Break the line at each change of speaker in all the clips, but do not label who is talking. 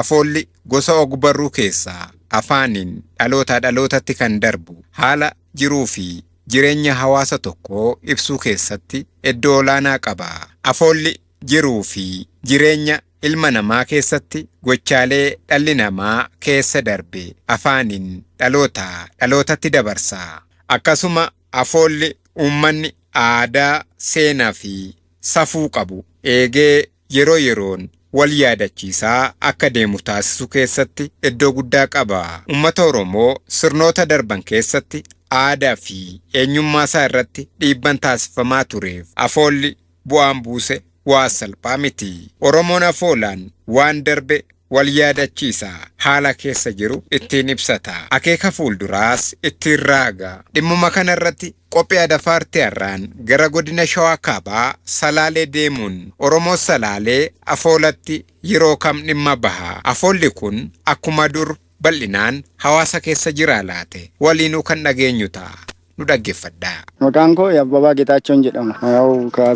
Afoolli gosa ogbarruu keessaa afaaniin dhalootaa dhalootatti kan darbu haala jiruu fi jireenya hawaasa tokkoo ibsuu keessatti iddoo olaanaa qaba. Afoolli jiruu fi jireenya ilma namaa keessatti gochaalee dhalli namaa keessa darbe afaaniin dhalootaa dhalootatti dabarsa. Akkasuma afoolli uummanni aadaa, seenaa fi safuu qabu eegee yeroo yeroon wal yaadachiisaa akka deemu taasisuu keessatti iddoo guddaa qaba. Uummata Oromoo sirnoota darban keessatti aadaa fi eenyummaa isaa irratti dhiibban taasifamaa tureef afoolli bu'aan buuse waa salphaa miti. Oromoon afoolaan waan darbe wal yaadachiisa, haala keessa jiru ittiin ibsata, akeeka fuulduraas ittiin raaga. Dhimmuma kana irratti qophii Adafaartii har'aan gara godina Shawaa Kaabaa Salaalee deemuun Oromoo Salaalee afoolatti yeroo kam dhimma baha? Afoolli kun akkuma dur bal'inaan hawaasa keessa jiraa laate? Waliinuu kan dhageenyu ta'a. Nu dhaggeeffadhaa.
Maqaan koo Abbabaa Getaachoon jedhama.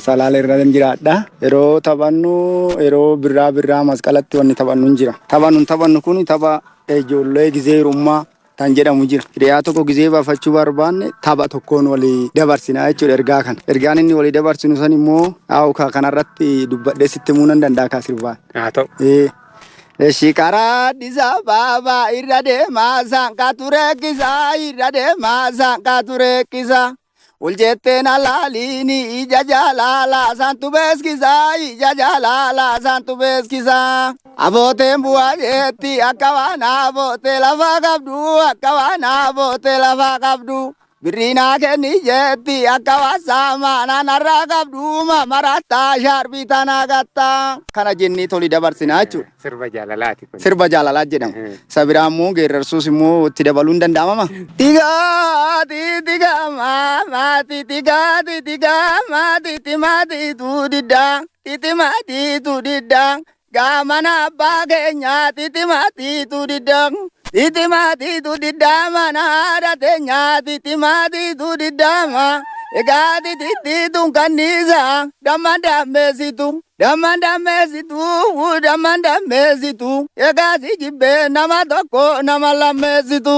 Salaalee irra jiraadha. Yeroo taphannu, yeroo birraa birraa masqalatti wanni taphannu hin jira. Taphannu kun tapha ijoollee gizee hirummaa kan jedhamu jira. Hiriyaa tokko gizee baafachuu barbaanne tapha tokkoon walii dabarsina jechuudha ergaa kana. Ergaan inni walii dabarsinu san immoo kanarratti dubbadhee sitti himuu nan danda'a kaa sirbaan.
Haa ta'u.
Eshi karaa dhisaa baabaa irra deemaa saanqaa ture kisaa irra deemaa saanqaa ture kisaa. Uljetteen alaaliini ija jaalala saantu beeskisaa ija jaalala saantu beeskisaa. Abooteen bu'aa jeetti akka waan abootee lafaa qabdu akka waan abootee lafaa qabdu. Birriinaa kenni jeetti akka waan saamaa naannarraa qabdu mamarattaa shaarbii tanaa gattaa. Kana jennee toli dabarsinaa jechuudha.
Sirba jaalalaati kun.
Sirba jaalalaa jedhama. Isa biraa immoo geerrarsuus immoo itti dabaluun danda'amama. Tigaati tigamaa maati tigaati tigamaa titimaati tuudiddaa titimaati tuudiddaa gaamana abbaa keenyaa titimaati tuudiddaa titimaati tuudiddaa mana haadha teenyaa titimaati tuudiddaa egaa tititti kanniisa damma dammeessitu. Damma dammeessitu damma dammeessitu egaa si jibbee nama tokko nama lammeessitu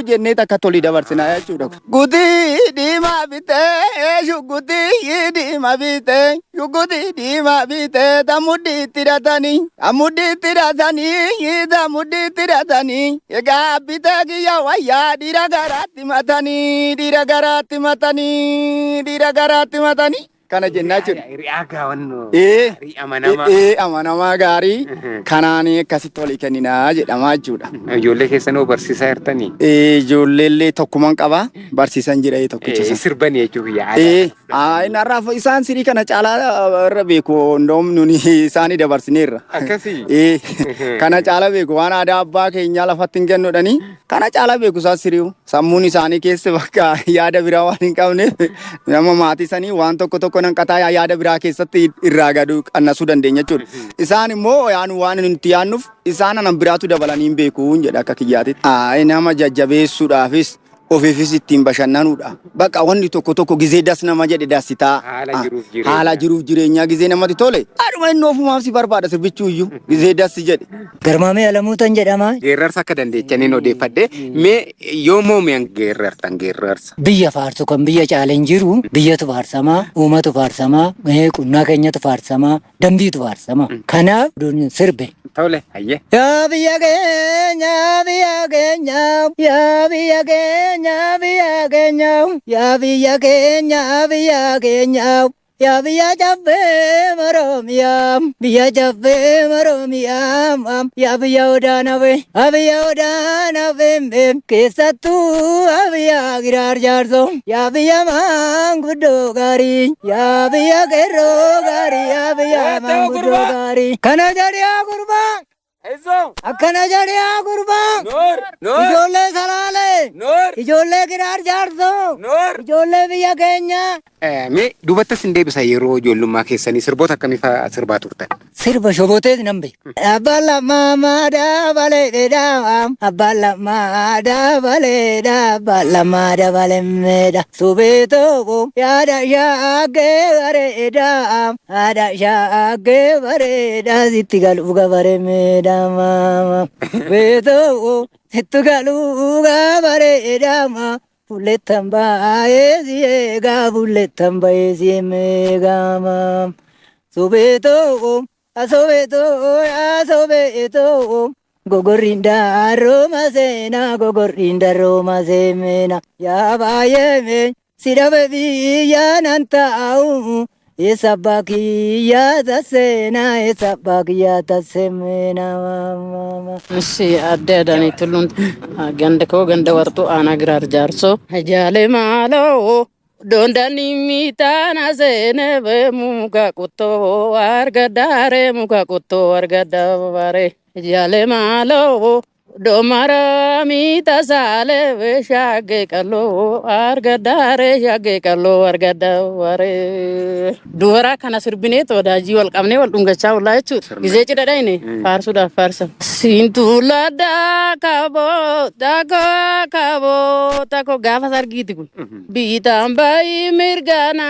jennee takka tolii dabarsinaa jechuudha. Guutii diimaa bitee shugutii diimaa bitee shugutii diimaa bitee tamuddii itti hidhatanii tamuddii itti hidhatanii tamuddii itti hidhatanii egaa bitee kiyya wayyaa dhiira garaatti matanii dhiira garaatti matanii dhiira garaatti matanii. Kana jennaa jechuudha.
Hiriyaa gaawwannoo.
Ee
Amanamaa.
Ee amanamaa gaarii kanaan akkasitti walii kenninaa jedhamaa jechuudha.
Ijoollee keessanoo barsiisaa jirtanii?
Ijoolleellee tokkuman qaba barsiisan jira tokkicha sana.
Sirbanii jechuun
Ee har'aaf isaan sirii kana caalaa irra beeku hundoom nuni isaanii dabarsineerra.
Akkasii.
Ee kana caalaa beeku waan aadaa abbaa keenyaa lafatti hin kennuudhani kana caalaa beeku isaan siriyu sammuun isaanii keessa bakka yaada biraa waan hin qabneef nama maatii sanii waan tokko tokko nan qataa yaada biraa keessatti irraa gadu qannasuu dandeenya jechuudha. Isaan immoo yaanu waan nuti yaannuuf isaan anan biraatu dabalanii hin beeku jedha akka kiyyaatitti. Nama jajjabeessuudhaafis ofiifis ittiin bashannanuudha. Bakka wanni tokko tokko gizee das nama jedhe dasitaa.
Haala jiruuf jireenyaa.
Haala jiruuf jireenyaa gizee namatti tole. Aduma inni ofumaaf si barbaada sirbichuu iyyuu gizee dasi jedhe.
Garmaamee Alamuutan jedhama.
Geerrarsa akka dandeechaniin odeeffadhe mee yoo moomeen geerrartan geerrarsa.
Biyya faarsu kan biyya caaleen jiru biyyatu faarsamaa, uumatu faarsamaa, qunnaa keenyatu faarsamaa, dambiitu faarsamaa. Kanaaf sirbe.
Tole hayyee.
Yaa biyya keenya biyya keenya yaa biyya keenya biyya keenya yaa biyya keenya biyya keenya yaa biyya caffee Oromiyaa biyya caffee Oromiyaa yaa biyya odaanafe biyya odaanafe keessattuu biyya giraar jaarsoo yaa biyya maanguddoo gaarii yaa biyya qeerroo gaarii yaa biyya maanguddoo gaarii. Kana jedhiyaa gurbaa. Akkana jedhiyaa gurbaa. Ijoollee Salaalee. Ijoollee giraar jaarsoo. Ijoollee biyya keenya.
Mee duubattas hin deebisa yeroo ijoollummaa keessanii sirboota akkamii fa'aa sirbaa turtan?
Sirba shobotees nan beeku. Abbaan lamaa maadaa balee dhaa abbaan lamaa dabalee dhaa abbaan lamaa dabalee meedha. Subee tokko yaada shaagee bareedaa haadha shaagee bareedaa sitti galuu gabaree meedha maama. Subee tokko sitti galuu gabaree maa. Bullettan baay'ee si eegaa bullettan baay'ee si eegaa maama. Subee tokko asobeetoo asobeetoo gogorriin darroo maseenaa gogorriin darroo maseemena yaa baay'eeme si dhabe biyya nan taa'u eessa abbaa kiyyaa taseenaa eessa abbaa kiyyaa taseemena.
Ishi adde Adaanee Tulluun ganda koo ganda warxuu aanaa giraar jaarsoo. Jaalee maaloo dondani mitaana seenee muka qottoo argadaaree muka qottoo argadaaree. Jaalee maaloo domara mita saalee shaagee qaloo argadaaree shaagee qaloo argadaaree. Dubara kana sirbinee wadaajii wal qabnee wal dhungachaa ollaa jechuudha. Gizee cidha dhayne faarsuudhaaf faarsa. Siintuladhaa kaboo takoo kaboo takoo gaafa sargiiti kun. Biitaan bayi mirgana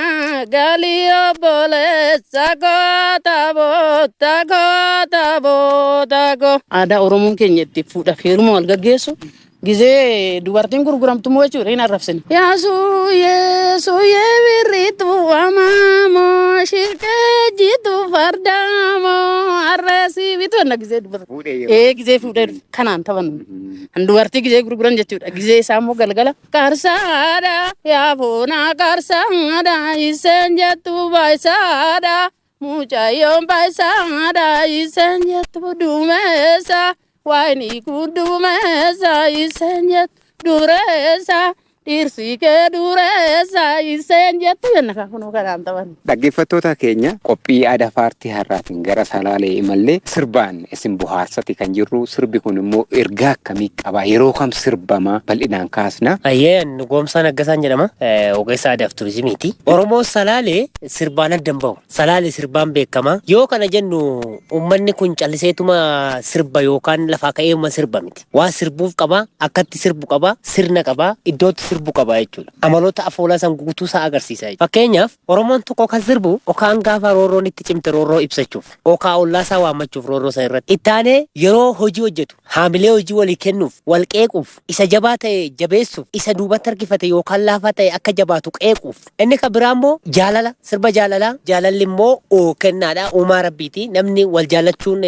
galii obboleessa koo taboo takoo taboo takoo. Aadaa Oromoon keenya itti fuudhaaf heeruma wal gaggeessu. Gizee dubartiin gurguramtu moo jechuudha hin arrabsine. Yaasuu yeesuu yee birritu amaamoo shirkee jitu fardaamoo arreesii bitu anna gizee dubartii. Ee gizee fuudhee kanaan taphannu. Dubartii gizee gurguran jechuudha. Gizee isaa immoo galgala. Qarsaadha yaafoonaa qarsaadha iseen jettu baayisaadha. Mucayyoon baayisaadha iseen jettu dumeessa. Waayini kun dumeessa iseen jettu dureessa. Dhirsi kee dureessa iseen jettu jenna kan kunuu kanaan taphannu.
Dhaggeeffattoota keenya qophii aadaa paartii har'aatiin gara Salaalee imallee sirbaan isin bohaarsati kan jirru sirbi kun immoo ergaa akkamii qaba yeroo kam sirbama bal'inaan kaasna.
Ayyee Goomsaa Naggasaan jedhama. Ogeessa aadaa fi turizimiiti. Oromoon Salaalee sirbaan adda hin bahu. Salaalee sirbaan beekama. Yoo kana jennu uummanni kun calliseetuma sirba yookaan lafaa ka'eema sirba miti. Waa sirbuuf qaba, akkatti sirbu qaba, sirna qaba, iddootti sirbu qaba jechuudha. Amaloota afoolaa san guutuu isaa agarsiisa jechuudha. Fakkeenyaaf Oromoon tokko kan sirbu okaan gaafa roorroon itti cimte roorroo ibsachuuf, okaa ollaa isaa waammachuuf roorroo san irratti. Itti aanee yeroo hojii hojjetu haamilee hojii walii kennuuf, wal qeequuf, isa jabaa ta'e jabeessuuf, isa duubatti harkifate yookaan laafaa ta'e akka jabaatu qeequuf. Inni kan biraa immoo jaalala, sirba jaalalaa. Jaalalli immoo kennaadha, uumaa rabbiiti. Namni wal jaallachuun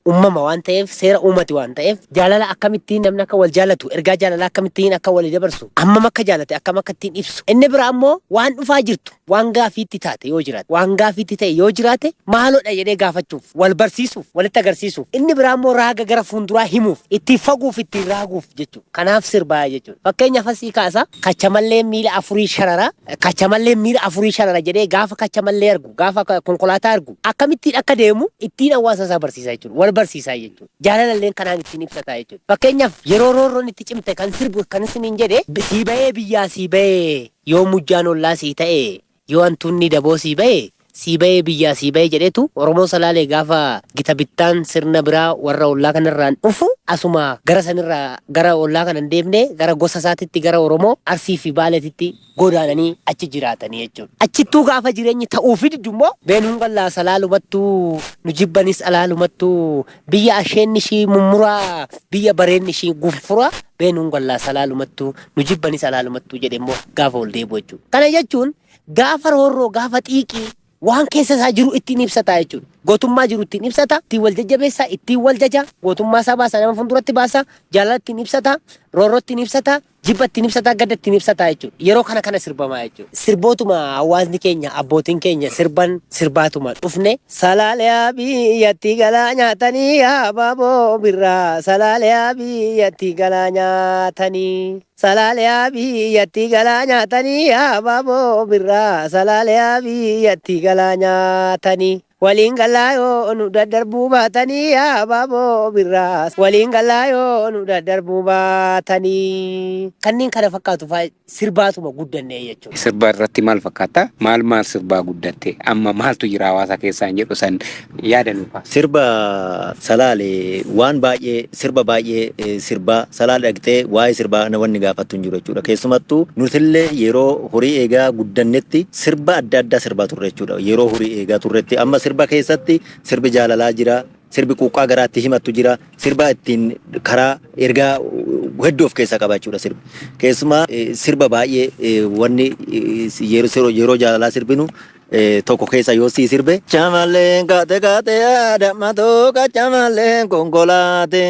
uumama waan ta'eef, seera uumati waan ta'eef, jaalala akkamittiin namni akka wal jaallatu, ergaa jaalalaa akkamittiin akka walii dabarsu, hammam akka jaalate, akkam akka ittiin ibsu. Inni biraa immoo waan dhufaa jirtu, waan gaafiitti taate yoo jiraate, waan gaafiitti ta'e yoo jiraate maaloodha jedhee gaafachuuf, wal barsiisuuf, walitti agarsiisuuf. Inni biraa immoo raaga gara fuulduraa himuuf, ittiin faguuf, ittiin raaguuf jechuudha. Kanaaf sirbaa jechuudha. Fakkeenyaaf asii kaasa kachamallee miila afurii sharara, kachamallee miila afurii sharara jedhee gaafa kachamallee argu, gaafa konkolaataa argu akkamittiin akka deemu ittiin hawaasa isaa barsiisaa jechuudha. Wal barsiisaa jechuudha. Jaalalalleen kanaan ittiin ibsataa jechuudha. Fakkeenyaaf yeroo roorroon itti cimte kan sirbu kan isiniin jedhe sii ba'ee biyyaa sii ba'ee yoo mujjaan ollaa sii ta'e yoo hantuunni daboo sii ba'e sii ba'ee biyyaa sii ba'ee jedheetu Oromoon Salaalee gaafa gita bittaan sirna biraa warra ollaa kanarraan dhufu asuma gara sanirraa gara ollaa kana hin deemne gara gosa isaatitti gara Oromoo Arsii fi Baaleetitti godaananii achi jiraatanii jechuudha. Achittuu gaafa jireenyi ta'uufi diddu immoo beenuun qallaa salaalumattuu nu jibbanis alaalumattuu biyya asheenni ishii mummuraa biyya bareenni ishii gunfuraa beenuun qallaa salaalumattuu nu jibbanis alaalumattuu jedhe immoo gaafa ol deebi'u jechuudha. Kana jechuun gaafa roorroo gaafa xiiqii waan keessa isaa jiru ittiin ibsataa jechuudha. Gootummaa jiru ittiin ibsata, ittiin wal jajjabeessa, ittiin wal jaja, gootummaa isaa baasa, nama fuulduratti baasa, jaalala ittiin ibsata, roorroo ittiin ibsata, jibba ittiin ibsata, gadda ittiin ibsata jechuudha. Yeroo kana kana sirbamaa jechuudha. Sirbootuma hawaasni keenya, abbootiin keenya sirban sirbaatuma dhufne. Salaalee biyyatti galaa nyaatanii abaaboo birraa. Salaalee biyyatti galaa nyaatanii. Salaalee biyyatti galaa nyaatanii abaaboo birraa. Salaalee biyyatti galaa nyaatanii. Waliin galaa yoo nu daddarbuu baatanii abaaboo birraa. Waliin galaa yoo nu daddarbuu baatanii. Kanneen kana fakkaatu fa'aa sirbaatuma guddannee jechuudha.
Sirba irratti maal fakkaata? Maal maal sirbaa guddatte? Amma maaltu jira hawaasa keessaan jedhu san yaada nuuf kaasa.
Sirba Salaale waan baay'ee sirba baay'ee sirbaa Salaale dhaqxee waa'ee sirbaa wanni gaafattu hin jiru jechuudha. Keessumattuu nutillee yeroo horii eegaa guddannetti sirba adda addaa sirbaa turre jechuudha. Yeroo horii eegaa turretti amma sirba keessatti sirbi jaalalaa jira, sirbi quuqqaa garaatti himattu jira, sirba ittiin karaa ergaa hedduu of keessaa qaba jechuudha sirbi. Keessumaa sirba baay'ee wanni yeroo jaalalaa sirbinu tokko keessa yoo sii sirbe. Chamalleen kaate kaate yaadammatoo kachamalleen konkolaate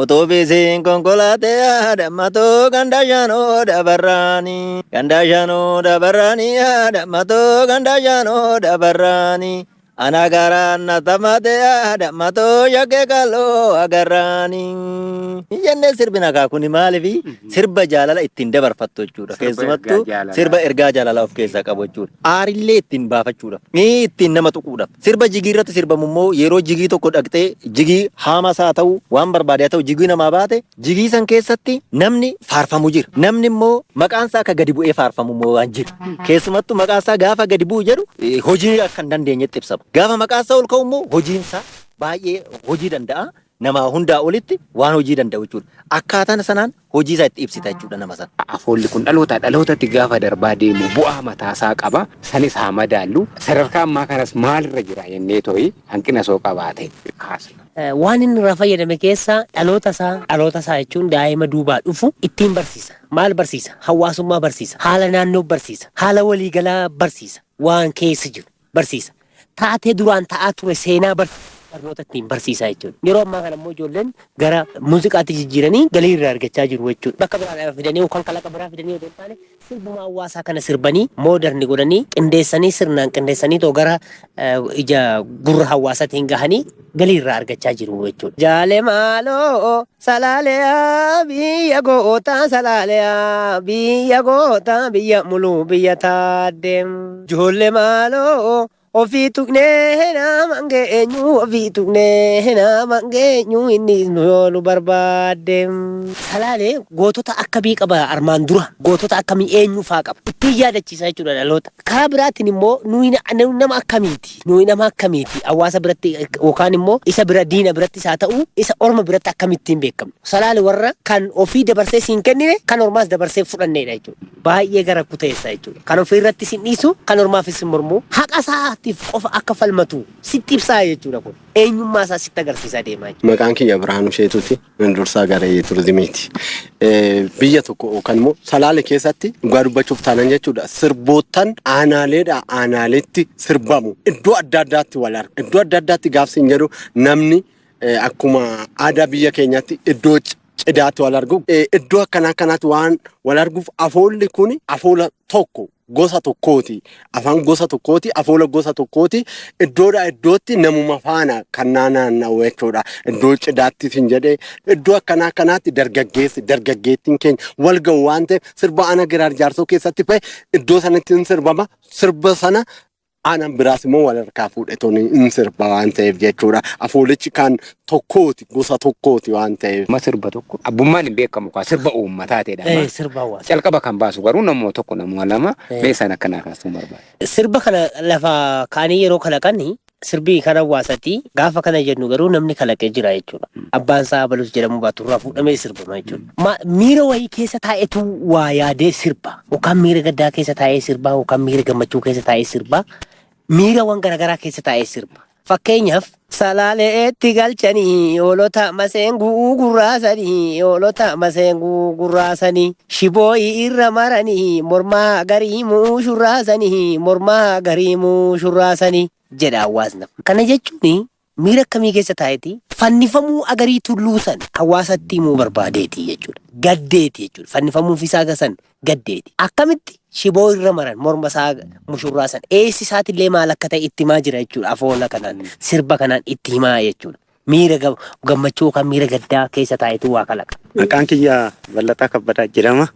otobisiin konkolaate yaadammatoo ganda shanoo dabarraani ganda shanoo dabarraani yaadammatoo ganda shanoo dabarraani ana garaan na tamate yaadammatoo shakkee kaloo agarraani. Jennee sirbina kaa kuni maaliifi sirba jaalala ittiin dabarfattu jechuudha.
Sirba ergaa
Keessumattuu
jaalalaa.
sirba ergaa jaalalaa of keessaa qabu jechuudha. Aarillee ittiin baafachuudhaaf, ni ittiin nama tuquudhaaf. Sirba jigii irratti sirbamu immoo yeroo jigii tokko dhaqxee jigii haamas haa ta'u waan barbaade haa ta'u jigii namaa baate jigii san keessatti namni faarfamu jira. Namni immoo maqaan isaa akka gadi bu'ee faarfamu immoo waan jira. Keessumattuu maqaan isaa gaafa gadi bu'u jedhu hojii akka hin dandeenyetti ibsama. Gaafa maqaan isaa ol ka'u immoo hojiin isaa baay'ee hojii danda'a. Nama hundaa olitti waan hojii danda'u jechuudha. Akkaataan sanaan hojii isaa itti ibsita jechuudha nama sana.
Afoolli kun dhalootaa dhalootatti gaafa darbaa deemu bu'aa mataasaa qaba. Sanis haa madaallu. Sadarkaa ammaa kanas maalirra jira jennee to'i hanqina soo qabaate kaasna.
Waan inni irraa fayyadame keessaa dhaloota isaa dhaloota isaa jechuun daa'ima duubaa dhufu ittiin barsiisa. Maal barsiisa? Hawaasummaa barsiisa. Haala naannoo barsiisa. Haala waliigalaa barsiisa. Waan keessa jiru barsiisa. Taatee duraan ta'aa ture seenaa barsiisa. Barnoota ittiin barsiisaa jechuudha. Yeroo ammaa kana immoo ijoolleen gara muuziqaatti jijjiiranii galii irraa argachaa jiru jechuudha. Bakka biraa fidanii yookaan kalaqa biraa fidanii otoo hin taane sirbuma hawaasaa kana sirbanii mooderni godhanii qindeessanii sirnaan qindeessanii too gara ija gurra hawaasaatiin gahanii galii irraa argachaa jiru jechuudha. Jaale maaloo salaaleyaa biyya gootaa salaaleyaa biyya gootaa biyya muluu biyya taaddee. Ijoollee maaloo ofii tuqnee namaan geenyu ofii tuqnee namaan geenyu inni nu yoo nu barbaadde. Salaalee gootota akkamii qaba armaan dura gootota akkamii eenyu faa qaba ittiin yaadachiisa jechuudha dhaloota. Karaa biraatiin immoo nuyi nama akkamiiti nuyi nama akkamiiti hawaasa biratti yookaan immoo isa bira diina birattis haa ta'u isa orma biratti akkamittiin beekamnu. Salaale warra kan ofii dabarsee siin kennine kan ormaas dabarsee fudhanneedha jechuudha. Baay'ee gara kuteessa jechuudha. Kan ofii irratti sin dhiisu kan ormaafis hin mormu haqa isaatiif qofa akka falmatu sitti ibsaa jechuudha kun. Eenyummaa isaa sitti agarsiisaa deemaa jechuudha.
Maqaan kiyya Birhaanuu Sheetuuti. Dursaa garee turizimiiti. Biyya tokko yookaan immoo Salaale keessatti dhugaa dubbachuuf taanan jechuudha. Sirboottan aanaaleedha aanaaleetti sirbamu. Iddoo adda addaatti wal arga. Iddoo adda addaatti gaafsi hin jedhu namni akkuma aadaa biyya keenyaatti iddoo cidaatti wal argu. Iddoo akkanaa kanaatti waan wal arguuf afoolli kun afoola tokko gosa tokkooti. Afaan gosa tokkooti, afoola gosa tokkooti. Iddoodhaa iddootti namuma faana kan naanna'u jechuudha. Iddoo cidaattis hin jedhee iddoo akkanaa kanaatti dargaggeessi dargaggeettiin keenya wal ga'u waan ta'eef sirba ana Giraar Jaarsoo keessatti fa'i iddoo sanatti hin sirbama. Sirba sana aanaan biraas immoo wal harkaa fuudhetoon hin sirba waan ta'eef jechuudha. Afoolichi kan tokkooti gosa tokkooti waan ta'eef.
Amma sirba tokko abbummaan hin beekamu kaa sirba uummataa ta'edha.
Sirba hawaasaa.
Calqaba kan baasu garuu namuma tokko namuma lama mee isaan akkanaa kaasuu barbaada.
Sirba kana lafa kaanii yeroo kalaqan sirbi kan hawaasati gaafa kana jennu garuu namni kalaqee jira jechuudha. Abbaan isaa Abalus jedhamu baatu irraa fuudhamee sirbama jechuudha. Miira wayii keessa taa'etu waa yaadee sirba. Yookaan miira gaddaa keessa taa'ee sirba yookaan miira gammachuu keessa taa'ee sirba. Miirawwan garaagaraa keessa taa'ee sirba. Fakkeenyaaf Salaaleetti galchanii hoolota maseenguu gurraasanii hoolota maseenguu gurraasanii shibooyi irra maranii mormaa garii muushurraasanii mormaa garii muushurraasanii jedha hawaasni. Kana jechuun miira akkamii keessa taa'eeti? Fannifamuu agarii tulluu san hawaasatti himuu barbaadeeti jechuudha. Gaddeeti jechuudha. Fannifamuuf isaa san gaddeeti. Akkamitti shiboo irra maran morma isaa mushurraa san eessi isaatillee maal akka ta'e itti himaa jira jechuudha. Afoola kanaan sirba kanaan itti himaa jechuudha. Miira gammachuu yookaan miira gaddaa keessa taa'etu waa kalaqa.
Maqaan kiyya Ballataa Kabbadaa jedhama.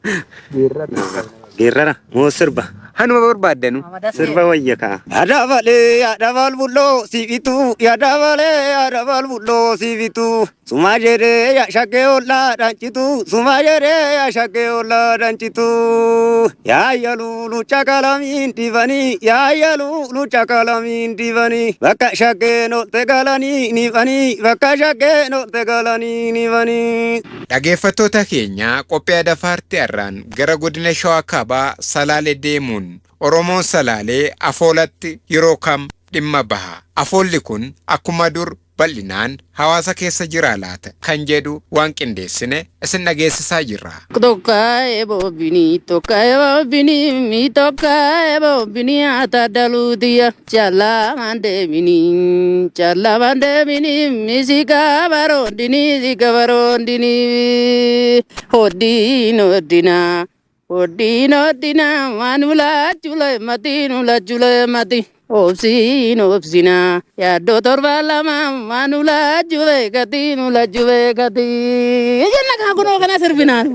Geerrara moo sirba?
Hanuma barbaaddanu.
Sirba wayya ka'a.
Yaadabalee yaadabal bulloo siifitu yaadabalee yaadabal bulloo siifitu sumaa jedhee yaa shaggee ollaa dhancitu sumaa jedhee yaa shaggee ollaa dhancitu yaayaluu lucha qalamiin dibanii yaayaluu lucha qalamiin dibanii bakka shaggeen oolte galanii nifanii bakka shaggeen oolte galanii nifanii.
Dhaggeeffattoota keenya, qophii Adafaartii har'aan gara godina Shawaa Kaabaa Salaalee deemuun Oromoon Salaalee afoolatti yeroo kam dhimma baha? Afoolli kun akkuma dur bal'inaan hawaasa keessa jiraa laata kan jedhu waan qindeessine isin dhageessisaa jirra.
Tokkaa'ee bobbini tokkaa'ee bobbini mi tokkaa'ee bobbini atadaluutiya callaa deemini callaa deemini misika baroondini sika baroondini hoddiin hoddina hoddiin hoddina waan ulaachule matiin ulaachule mati. Obsiin obsina yaaddoo 72 waan ulaachule gatiin ulaachule gatii. Jenna kaa kunoo kana sirbinaan.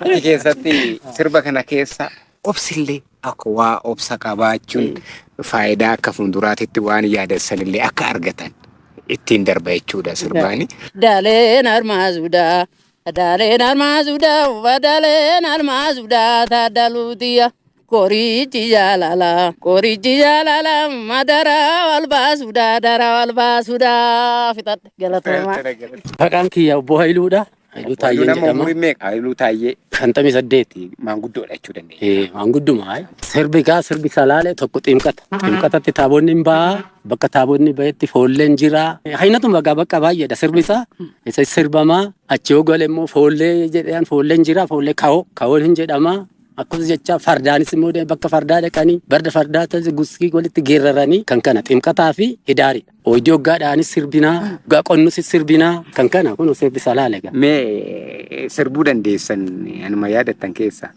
Achi keessatti sirba kana keessa obsillee akka waa obsa qabaachuun faayidaa akka fuulduraatitti waan yaadessanillee akka argatan ittiin darba jechuudha sirbaani.
Daleen armaasuudha. Daleen armaasuudha. Daleen armaasuudha. Taadaluutiya. Qorichi jaalala. Qorichi jaalala. Madara wal baasuudha. Dara wal baasuudha. Fixadhe galatoomaa.
Maqaan kiyya obbo Hayiluudha. Hayiluu Taayyeen
Nama
jedhama.
umurii meeqa? Hayiluu Taayyee.
58.
Maanguddoodha jechuu dandeenya.
Maangudduma. Sirbi gaa sirbi Salaalee tokko ximqata. Ximqatatti taabonni hin ba'a. Bakka taabonni ba'etti foolleen jira. Hainatuma gaa bakka baay'eedha sirbi isaa. Isa sirbamaa achi yoo gale immoo foollee jedhan, foolleen jira, foollee ka'oo ka'oon hin jedhama. Akkas jecha fardaanis immoo bakka fardaa dhaqanii barda fardaa guskii walitti geeraranii kan kana ximqataa fi hidaaridha. Oydii hoggaadhaanis sirbinaa, hoggaa qonnus sirbinaa kan kana kun sirbi Salaalee gaa.
Mee sirbuu dandeessan anuma yaadattan keessa?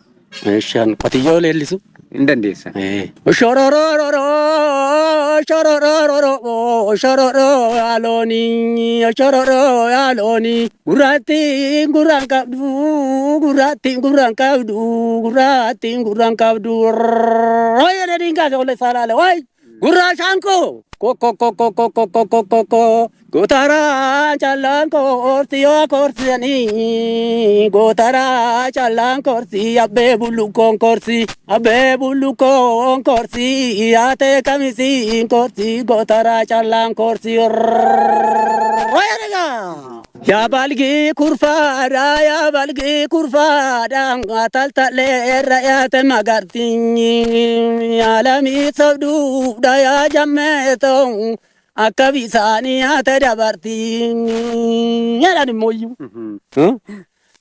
Shan qotiyyoo leellisu.
Hin dandeessan.
Shororororo shororororo shororo yaalooni shororo yaalooni gurraatti gurraan qabdu gurraatti gurraan qabdu gurraatti gurraan qabdu jedhee dingaase olle Salaale waay gurraa shaanqoo ko ko ko ko ko ko ko ko ko ko gootaraa callaan koorsi yoo koorsanii gootaraa callaan koorsi abbee bullukoon koorsi abbee bullukoon koorsi yaatee kamisiin koorsi gootaraa callaan koorsi. Yaa balgii kurfaadha, yaa balgii kurfaadha, taltalee irra yaate magartiin alamii sobduudha yaa jammeetoo akka bisaanii yaate dabartiin jedhan immoo.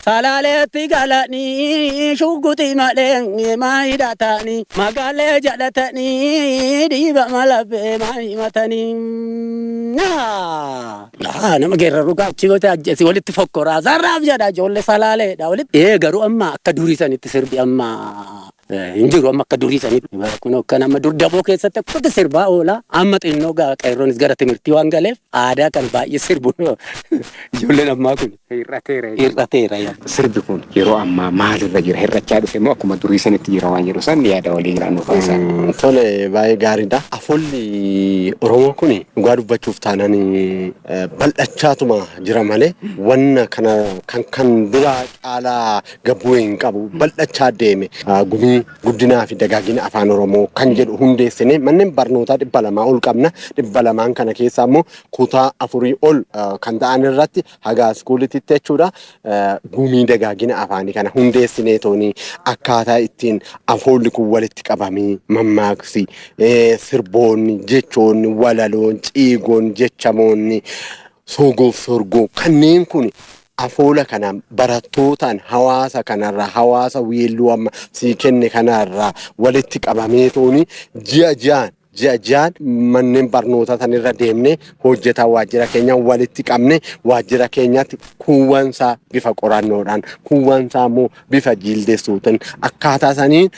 Salaaleetti galanii shugguxii malee maa hidhatanii magaalee jalatanii dhiiba malabbee maa himatanii. Nama geerraru gaachi gote ajjeesi walitti fokkoraa zarraaf jedha ijoollee Salaaleedha walitti. Garuu amma akka durii sanitti sirbi amma hin jiru, amma akka durii sanitti. Kun akka nama dur daboo keessatti akkatti sirbaa oola. Amma xinnoo gaa qeerroonis gara timirtii waan galeef aadaa kan baay'ee sirbu ijoolleen ammaa kun.
Hir'ateera.
Hir'ateera yaa.
Sirbi kun yeroo ammaa maalirra jira? Hir'achaa dhufe moo akkuma durii sanitti jira waan jedhu san yaada walii jiraan nuuf kaasaa.
Tole, baay'ee gaariidha. Afoolli Oromoo kun dhugaa dubbachuuf taanaan bal'achaatuma jira malee wanna kana kan duraa caalaa gabbuu hin qabu, bal'achaa deeme. Gumii guddinaa fi dagaagina afaan Oromoo kan jedhu hundeessine manneen barnootaa 200 ol qabna. 200n kana keessaa immoo kutaa afurii ol kan ta'an irratti haga iskuulititti jechuudha. Gumii dagaagina afaanii kana hundeessinee tooni akkaataa ittiin afoolli kun walitti qabamee mammaaksi, sirboonni, jechoonni, walaloon, ciigoon, jechamoonni, soogoof sorgoo kanneen kun afoola kana barattootaan hawaasa kanarraa, hawaasa weelluu amma sii kenne kanarraa walitti qabamee tooni ji'a ji'aan ji'a ji'aan manneen barnootaa sanirra deemnee hojjetaa waajjira keenya walitti qabne waajjira keenyatti kuuwwansaa bifa qorannoodhaan, kuuwwansaa immoo bifa jiildeessuutiin akkaataa saniin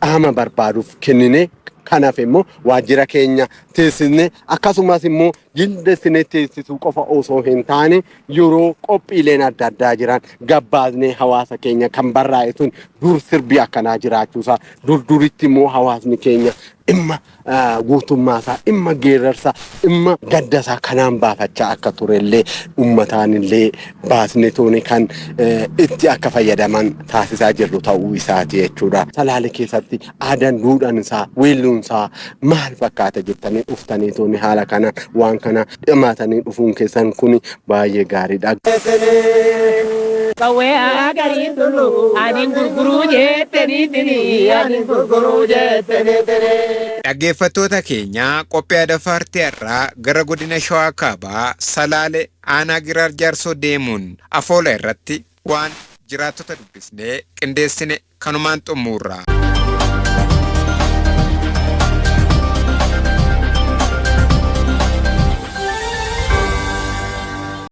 qaama barbaaduuf kennine. Kanaaf immoo waajjira keenya teessisnee akkasumas immoo jildeessinee teessisuu qofa osoo hin taane yeroo qophiileen adda addaa jiran gabbaasnee hawaasa keenya kan barraa'e sun dur sirbi akkanaa jiraachuusaa dur duritti immoo hawaasni keenya dhimma guutummaasaa dhimma geerarsaa dhimma gaddasaa kanaan baafachaa akka turellee ummataanillee baasne tooni kan itti akka fayyadaman taasisaa jirru ta'uu isaati jechuudha. Salaale keessatti aadaan duudhaan isaa weelluun isaa maal fakkaata jettanii dhuftanii tooni haala kana waan kana dhimaatanii dhufuun keessan kun baay'ee gaariidha.
Qawwee agarii tulu adiin gurguruu jettanii adiin gurguruu jettanii.
Dhaggeeffattoota keenya qophii aadaa aartii irraa gara godina Shawaa Kaabaa Salaale aanaa Giraar Jaarsoo deemuun afoola irratti waan jiraattota dubbisnee qindeessine kanumaan xumurra.